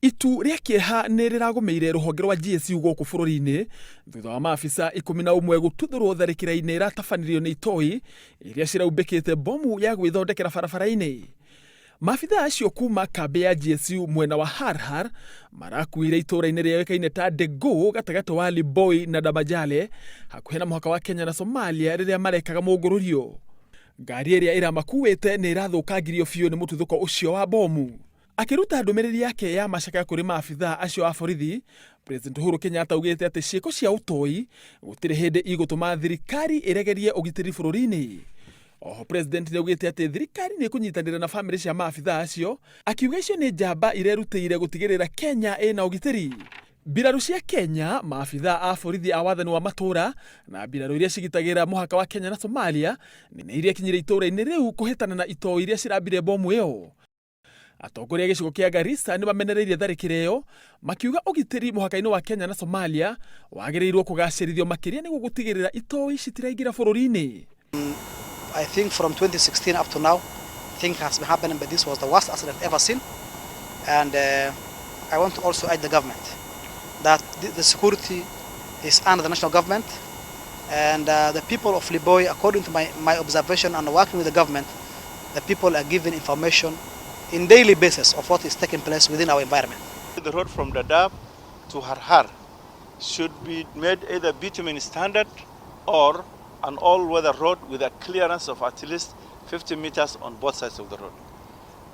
Itu rĩa kĩeha nĩ rĩragũmĩire rũhonge rwa GSU gũkũ bũrũri-inĩ thutha wa maabitha 11 gũtuthũrwo tharĩkĩra-inĩ ĩratabanirio nĩ itoi iria ciraumbĩkĩte bomu ya gwĩthondekera barabara-inĩ. Maabitha acio kuma kambĩ ya GSU mwena wa Harhar marakuire itũũra-inĩ rĩoĩkaine ta Degoo gatagatĩ wa Liboi na Damajale hakuhĩ na mũhaka wa Kenya na Somalia rĩrĩa marekaga mũngũrũrio. Ngari ĩrĩa ĩramakuĩte nĩ ĩrathũkangirio biũ nĩ mũtuthũko ũcio wa bomu. Akĩruta ndũmĩrĩri yake ya macakaya kũrĩ maabithaa acio a borithi, President Uhuru Kenyatta augĩte atĩ ciĩko cia ũtoi gũtirĩ hĩndĩ igũtũma thirikari ĩregerie ũgitĩri bũrũri-inĩ. Oho President nĩ augĩte atĩ thirikari nĩ ĩkũnyitanĩra na bamĩrĩ cia maabithaa acio, akiuga icio nĩ njamba irerutĩire gũtigĩrĩra Kenya ĩna ũgitĩri. Mbirarũ cia Kenya, maabithaa a borithi a wathani wa matũũra na mbirarũ iria cigitagĩra mũhaka wa Kenya na Somalia nĩ irekinyire itũũra-inĩ rĩu kũhĩtana na itoi iria cirambire bomu ĩyo. Atongoria a gĩcigo kĩa Garissa nĩ mamenereirie tharĩkĩra ĩyo, makiuga ũgitĩri mũhaka-inĩ wa Kenya na Somalia wagĩrĩirũo kũgacĩrithio makĩria nĩguo gũtigĩrĩra itoi citiraingĩra bũrũri-inĩ. I think from 2016 up to now, things has been happening, but this was the worst accident ever seen. And I want to also urge the government that the security is under the national government, and the people of Liboi, according to my observation and working with the government, the people are given information in daily basis of what is taking place within our environment. The road from Dadaab to Harhar should be made either bitumen standard or an all-weather road with a clearance of at least 50 meters on both sides of the road.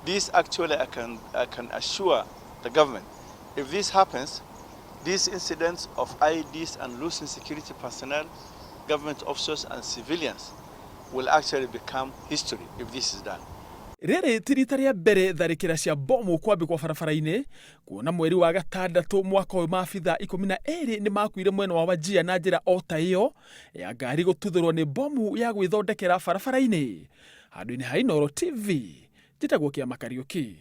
This actually, I can assure the government, if this happens, these incidents of IEDs and losing security personnel, government officers and civilians will actually become history if this is done. Rĩrĩ ti rita rĩa mbere tharĩkĩra cia bomu kwambĩkwo barabara-inĩ, kuona mweri wa gatandatũ mwaka ũyũ maabithaa 12 nĩ makuire mwena wa Wajir na njĩra o ta ĩyo ya ngari gũtuthũrwo nĩ bomu ya gwĩthondekera barabara-inĩ. Handũ-inĩ ha Inooro TV, njĩtagwo Kĩama Kariũki.